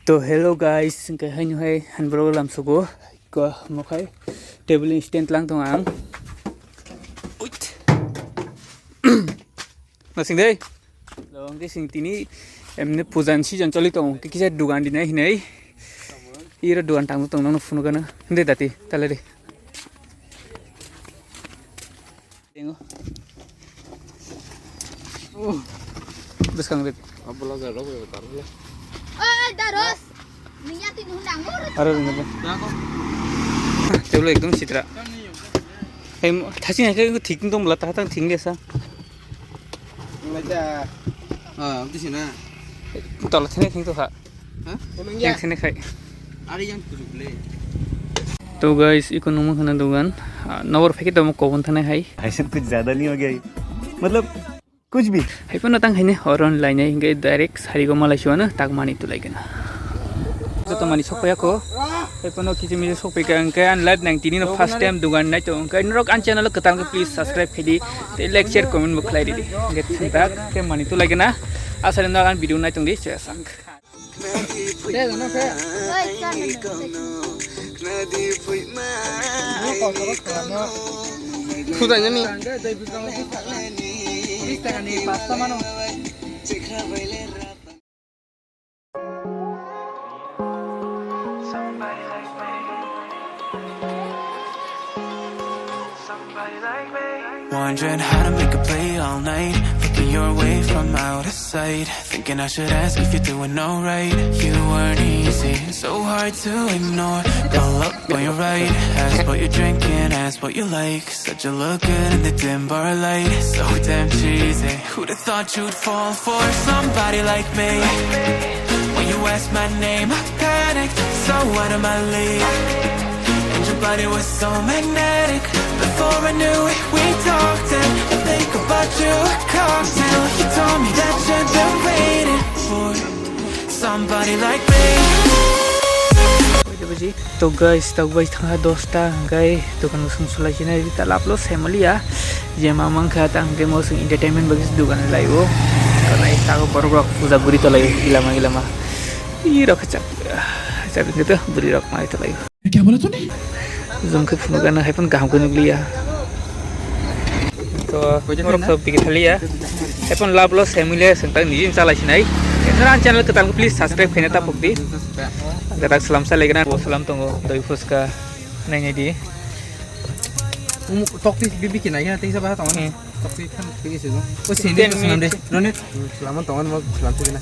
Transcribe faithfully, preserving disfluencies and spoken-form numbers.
To hello guys, hingke haino hai hanbro lamsugo ko mokhai table stand lang tong ang. Uit. Nasing dei. Lo hingke sing tini emne pujan season choli tong, hingke kisa dugan dinai hinai. Iro dugan tang tong nang phunu gana. Hinde dati, tala de. Tengo. Bwskang rit. Abo laga rok bai tar le. Oi, Daros. Niya tin hundang ur. Aro ringo. Teblo ekdom sitra. Em, thasi nai ke thik dong bla ta tang thing le sa. Ngai ta. Ah, amti sina. Tala thene thing to ha. Yang sini khai. Are yang kujuk le. To guys, iko nungma khana dugan. Ah, nobor pheki tamo kobon thanai hai. ऐसा कुछ ज्यादा नहीं हो गया ये? मतलब कुछ भी। Hai pono tang haine horon lainai hingke direct sarigo malai suano tak mani tulai gana. Joto mani sokpaya ko. Hai pono kichi miji sokpika hingke an live nang tini no first time dugan nai to hingke norok an channel kwtal ke please subscribe khaidi. Te like share comment bo khlai ridi. Hingke thang tak te mani tulai gana. Asal no an video nai tong di chesang. Sudainani. Wondering how to make a play all night. Looking your way from out of sight. Thinking I should ask if you're doing alright. You weren't easy, so hard to ignore. Call up on your right. Ask what you're drinking, ask what you like. Said you look good in the dim bar light. So damn cheesy. Who'd have thought you'd fall for somebody like me? When you asked my name, I panicked. So out of my league. And your body was so magnetic. Before I knew it, we talked and I think about you a cocktail. You told me that you've been waiting for somebody like me. To guys, tok bai thangha dosta hingkai dokan bosong sulai sina rita laplo semaliya. Je mamang kha ta hingkai mo sing entertainment bagi dokan laibo. Kanai tago borok rok puja guri tolai ilama ilama. Iro kachak, kachak gitu buri rok mai tolai. Kya bola tune? Jom khe phunuk gana hai phano kaham khe nukliya. To borok sok digi thaliya. Hai phano lab lo semile sengtak nijim chalai sinai. Entra an channel kwtal khe please subscribe khaina ta pokdi. Gadak salam salai gana bo salam tongo doi phuska nai nai di. Tokti bibi kinai ya tengsa ba tong. Tokti khan tengsa no. O sini salam de. Ronit salam tongo mo salam khaina.